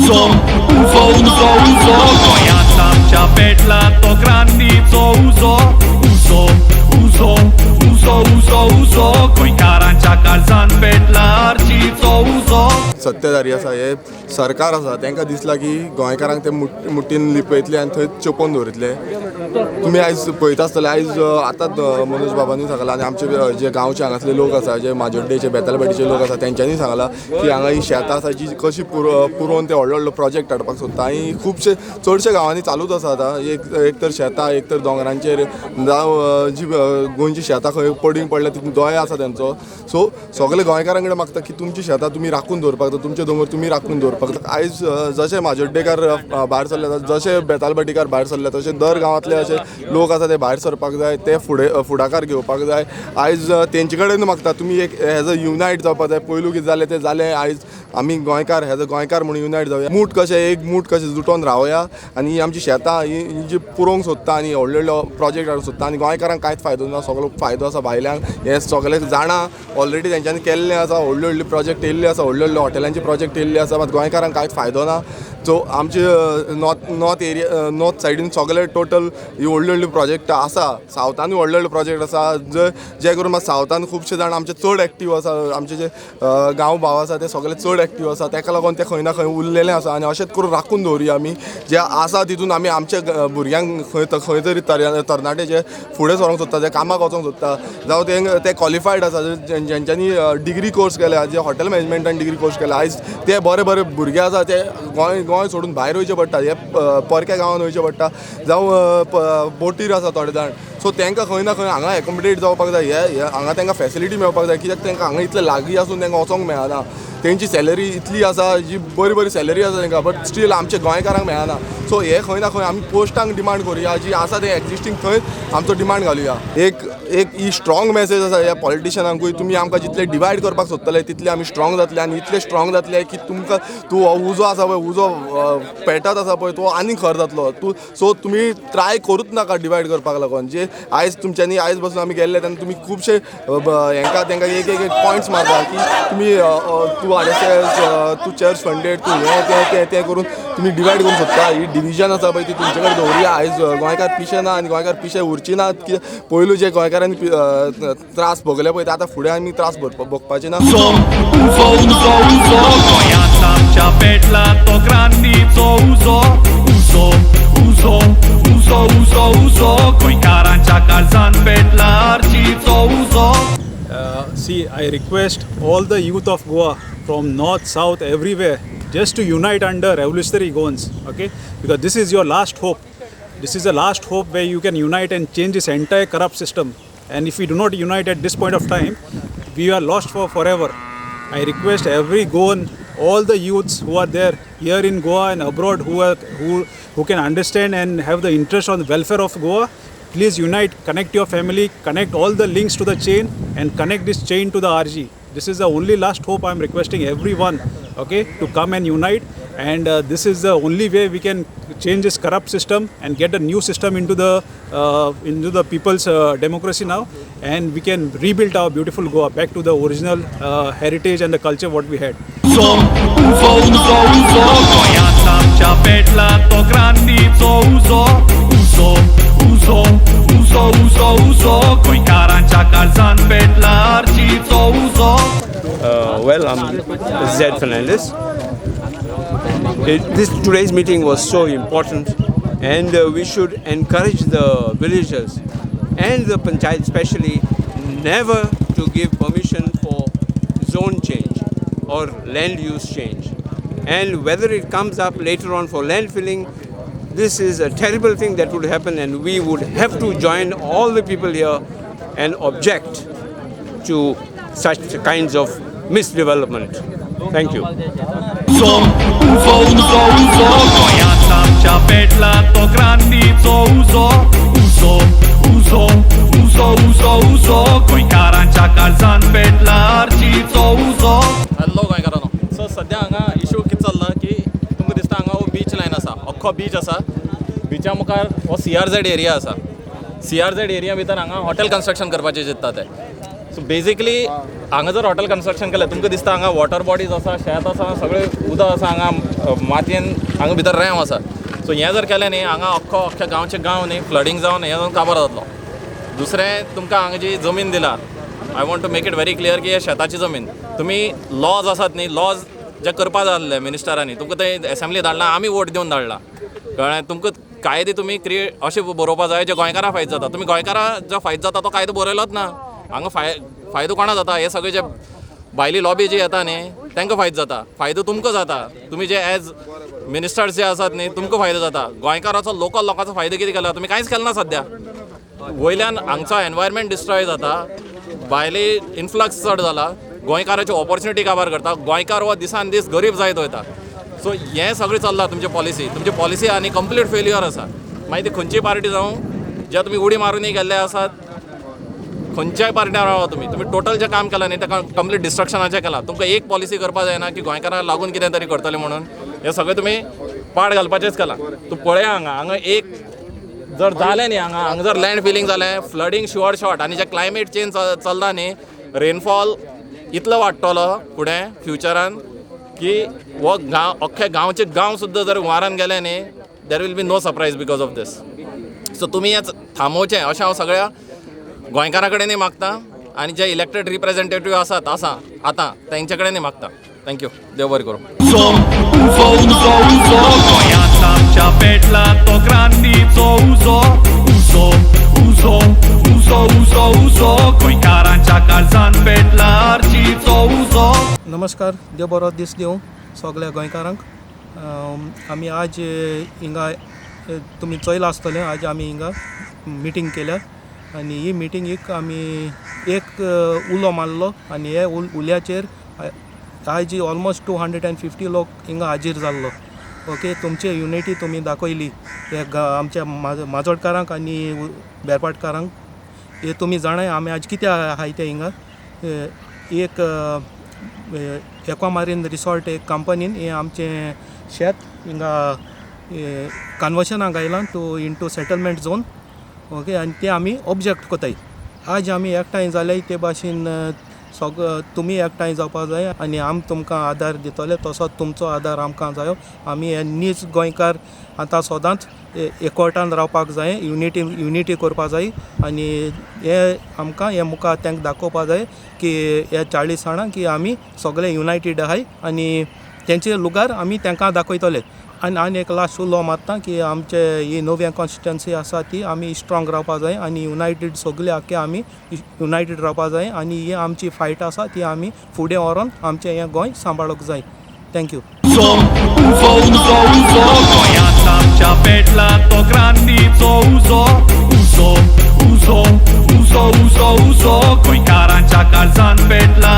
उजो उजो उजो उजो गोंयांत आमच्या पेटला तो क्रांतीचो उजो उजो उजो उजो उजो उजो गोंयकारांच्या काळजान पेटला आर्जीचो उजो. सत्तेधारी आसा, हे सरकार आसा, तांकां दिसलां की गोंयकारांक ते मुठीन लिपयतले आनी थंय चेपोवन दवरितले. तुमी आयज पळयता आसतले, आयज आतांच मनोज बाबांनी सांगलां आनी आमचे जे गांवचे हांगासले लोक आसा, जे माजोड्डेचे, बेतालबाटीचे लोक आसा, तेंच्यांनी सांगलां की हांगा ही शेतां आसा जी कशी पुरोवन ते व्हडलो व्हडलो प्रोजेक्ट हाडपाक सोदता. आनी खुबशे चडशे गांवांनी चालूच आसा आतां. एक एक तर शेतां, एक तर दोंगरांचेर, जावं जी गोंयची शेतां खंय पडींग पडल्या तितून दोळे आसा तेंचो. सो सगळे गोंयकारां कडेन मागता की तुमची शेतां तुमी राखून दवरपाक जाय, तुमचे दोंगर तुमी राखून दवरपाक जाय. आयज जशे माजोड्डेकार भायर सरले, जशे बेतालभाटीकार भायर सरले, तशे दर गांवांतले अशे लोक आसा ते भायर सरपाक जाय, ते फुडें फुडाकार घेवपाक जाय. आयज तेंचे कडेन मागता, तुमी एक एज अ युनायट जावपाक जाय. पयलू कितें जालें तें जालें, आयज आमी गोंयकार एज अ गोंयकार म्हणून युनायट जावया, मूठ कशें, एक मूठ कशें जुटोवन रावया. आनी ही आमची शेतां ही जी पुरोवंक सोदता आनी व्हडले व्हडले प्रोजेक्ट हाडूंक सोदता आनी गोंयकारांक कांयच फायदो ना, सगळो फायदो आसा भायल्यांक, हें सगळें जाणा. ऑलरेडी तेंच्यांनी केल्लें आसा, व्हडले व्हडले प्रोजेक्ट येयल्ले आसा, व्हडले व्हडले हॉटेलांचे प्रोजेक्ट येयल्ले आसा, मात गोंयकारांक कांयच फायदो ना. सो आमचे नॉर्थ नॉर्थ एरिया, नॉर्थ सायडीन सगळे टोटल ही व्हडली व्हडली प्रोजेक्ट आसा, सावथानूय व्हडले व्हडले प्रोजेक्ट आसा, जे जे करून मात सावथान खुबशे जाण आमचे चड एक्टीव आसा. आमचे जे गांव भाव आसा ते सगळे चड एक्टीव आसा, ताका लागून ते खंय ना खंय उरलेले आसा. आनी अशेंच करून राखून दवरुया आमी जे आसा तितून. आमी आमच्या भुरग्यांक खंय खंय तरी तरणाटे जे फुडें सरोंक सोदता, जे कामाक वचोंक सोदता, जावं ते ते क्वॉलिफायड आसा, जेंच्यांनी डिग्री कोर्स केल्या, जे हॉटेल मॅनेजमेंटान डिग्री कोर्स केल्या, आयज ते बरे बरे भुरगे आसा ते गोंय गोंय सोडून भायर वयचे पडटा, हे परक्या गांवान वयचे पडटा, जावं बोटीर आसा थोडे जाण. सो तांकां खंय ना खंय हांगा एकोमोडेट जावपाक जाय, हे हे हांगा तांकां फेसिलिटी मेळपाक जाय, कित्याक तांकां हांगा इतले लागीं आसून तांकां वचोंक मेळना. तेंची सॅलरी इतली आसा, जी बरी बरी सॅलरी आसा तांकां, बट स्टील आमच्या गोंयकारांक मेळना. सो हे खंय ना खंय आमी पोस्टांक डिमांड करुया, जी आसा ते एक्झिस्टींग थंय आमचो डिमांड घालुया. एक एक ही स्ट्रॉंग मॅसेज आसा ह्या पॉलिटिशनांकूय, तुमी आमकां जितले डिवायड करपाक सोदतले तितले आमी स्ट्रॉंग जातले आनी इतले स्ट्रॉंग जातले की तुमकां तूं हो उजो आसा पळय, उजो पेटत आसा पळय, तो आनी खर जातलो तूं. सो तुमी ट्राय करूच नाका डिवायड करपाक लागून. जे आयज तुमच्यांनी आयज बसून आमी गेल्ले तेन्ना तुमी खुबशे हेंकां तेंकां एक एक एक पॉयंट्स मारता की तुमी तूं आरएसएस, तूं चर्च फंडेड, तूं हें तें तें तें करून तुमी डिवायड करूंक सोदता. ही डिविजन आसा पळय ती तुमचे कडेन दवरुया. आयज गोंयकार पिशे ना आनी गोंयकार पिशे उरची ना, की पयलू जे गोंयकारांनी त्रास भोगले पळय ते आतां फुडें आमी त्रास भोगपाचे ना. उजो उजो उजो उजो गोंयांत आमच्या पेटला तो क्रांतीचो उजो उजो उजो उजो उजो उजो गोंयकारांच्या काळजान पेटला आर्जीचो उजो. See, I request all the youth of Goa from north, south, everywhere, just to unite under Revolutionary Goans, okay? Because this is your last hope. This is the last hope where you can unite and change this entire corrupt system. And if we do not unite at this point of time, we are lost for forever. I request every Goan, all the youths who are there here in Goa and abroad who can understand and have the interest on the welfare of Goa, please unite, connect your family, connect all the links to the chain and connect this chain to the RG. This is the only last hope. I am requesting everyone, okay, to come and unite. And this is the only way we can change this corrupt system and get a new system into the people's democracy now, and we can rebuild our beautiful Goa back to the original heritage and the culture what we had. उजो उजो उजो उजो गोंयांत आमच्या पेटला तो क्रांतीचो उजो उजो उजो उजो उजो उजो गोंयकारांच्या काळजान पेटला आर्जीचो उजो. Well, I'm Zed Fernandez. This today's meeting was so important, and we should encourage the villagers and the panchayat especially never to give permission for zone change or land use change. And whether it comes up later on for landfilling, this is a terrible thing that would happen, and we would have to join all the people here and object to such kinds of misdevelopment. Thank you. उजो उजो उजो उजो गोंयांत आमच्या पेटला तो क्रांतीचो उजो उजो उजो उजो उजो उजो गोंयकारांच्या काळजान पेटला आर्जीचो उजो. हॅलो गोंयकारांनो, सो सद्या हांगा इशू कितें चल्ला की तुमकां दिसता हांगा हो बीच लायन आसा, अख्खो बीच आसा. बिचा मुखार हो सीआरझेड एरिया आसा. सीआरझेड एरिया भितर हांगा हॉटेल कन्स्ट्रक्शन करपाचें चिंत्ता ते. सो बेजिकली हांगा जर हॉटेल कन्स्ट्रक्शन केलें, तुमकां दिसता हांगा वॉटर बॉडीज आसा, शेत आसा, सगळें उदक आसा हांगा, मातयेन हांगा भितर रेंव आसा. सो हें जर केलें न्ही, हांगा अख्खो अख्ख्या गांवचे गांव न्ही फ्लडींग जावन हें जावन काबार जातलो. दुसरें, तुमकां हांगा जी जमीन दिला, I want to make it very clear की हे शेताची जमीन. तुमी लॉज आसात न्ही, लॉज जे करपा जाय आसले मिनिस्टरांनी, तुमकां ते एसेंब्ली धाडला, आमी वोट दिवन धाडला, कळ्ळें तुमकां? कायदे तुमी क्रिएट अशे बरोवपा जाय जे गोंयकारां फायदो जाता. तुमी गोंयकारां जो फायदो जाता तो कायदो बरयलोच ना. हांगा फायदो कोणा जाता? हे सगळे जे भायली लॉबी जी येता न्ही, तांकां फायदो जाता. फायदो तुमकां जाता, तुमी जे एज मिनिस्टर्स जे आसात न्ही, तुमकां फायदो जाता. गोंयकाराचो, लोकल लोकांचो फायदो कितें केला तुमी? कांयच केलें ना सद्या. वयल्यान हांगचो एनवायरमेंट डिस्ट्रॉय जाता, भायली इन्फ्लक्स चड जाला, गोंयकाराची ऑपॉर्च्युनिटी काबार करता, गोंयकार हो दिसान दीस गरीब जायत वयता. सो हें सगळें चल्लां. तुमची पॉलिसी आनी कंप्लीट फेल्युअर आसा. मागीर ती खंयची पार्टी जावं, जे तुमी उडी मारुनूय गेल्ले आसात, खंयच्याय पार्ट्यार रावा तुमी, तुमी टोटल जें काम केलां न्ही, तेका कंप्लीट डिस्ट्रक्शनाचें केलां. तुमकां एक पॉलिसी करपा जायना की गोंयकारांक लागून कितें तरी करतले म्हणून. हें सगळें तुमी पाड घालपाचेंच केलां. तूं पळया, हांगा हांगा एक जर जालें न्ही, हांगा हांगा जर लँड फिलींग जालें, फ्लडींग शुअर शॉट. आनी जें क्लायमेट चेंज चल्ला न्ही, रेनफॉल इतलो वाडटलो फुडें फ्युचरान की हो गांव, अख्खे गांवचे गांव सुद्दां जर हुंवारान गेले न्ही, there will be no surprise because of this. So तुमी हें थांबोवचें अशें हांव सगळ्या गोंयकारां कडेनूय मागता आनी जे इलेक्टेड रिप्रेझेंटेटीव आसात आसा आतां, तेंचे कडेनूय मागता. Thank you, देव बरें करूं. उजो, उजो, उजो, उजो, गोंयांत आमच्या पेटला तो क्रांतीचो उजो. उजो, उजो, उजो, उजो, उजो, गोंयकारांच्या काळजान पेटला आर्चीचो उजो. नमस्कार, देव बरो दीस दिवं सगळ्या गोंयकारांक. आमी आज हिंगा तुमी चोयलां आसतलें, आज आमी हिंगा मिटींग केल्या आनी ही मिटींगेक आमी एक उलो मारलो आनी हे उल्याचेर आयज ऑलमोस्ट 250 लोक हिंगा हाजीर जाल्लो. ओके, तुमची युनिटी तुमी दाखयली हे आमच्या माजोडकारांक आनी बेरपाटकारांक. हे तुमी जाणाय, आमी आज कित्याक आहाय ते हिंगा. एक एक्वामारीन रिसॉर्ट एक कंपनीन हें आमचें शेत हिंगा कन्वर्शनाक आयलां to into settlement zone, okay, आनी तें आमी ऑब्जेक्ट कोताय. आज आमी एकठांय जाले ते भाशेन तुमी एकठांय जावपा जाय आनी आमी तुमकां आदार दितले, तसोच तुमचो आदार आमकां जायो. आमी हे नीज गोंयकार आतां सदांच एकवटान रावपाक जाय, युनिटी युनिटी करपा जाय आनी हे आमकां हे मुखार तांकां दाखोवपा जाय की हे 40 जाणां की आमी सगळे युनायटीड आहाय आनी तेंचे लुगार आमी तांकां दाखयतले. आनी आनी एक लास्ट उलो मारता की आमचे ही नव्या कॉन्स्टिट्युएन्सी आसा ती आमी स्ट्रॉंग रावपा जाय आनी युनायटीड, सगळे आख्खे आमी युनायटीड रावपा जाय आनी ही आमची फायट आसा ती आमी फुडें व्हरोन आमचें हें गोंय सांबाळूंक जाय. Thank you. उजो, उजो, उजो, उजो, गोंयांत आमच्या पेटला तो क्रांतीचो उजो. उजो, उजो, उजो, उजो, उजो, गोंयकारांच्या काळजान पेटला.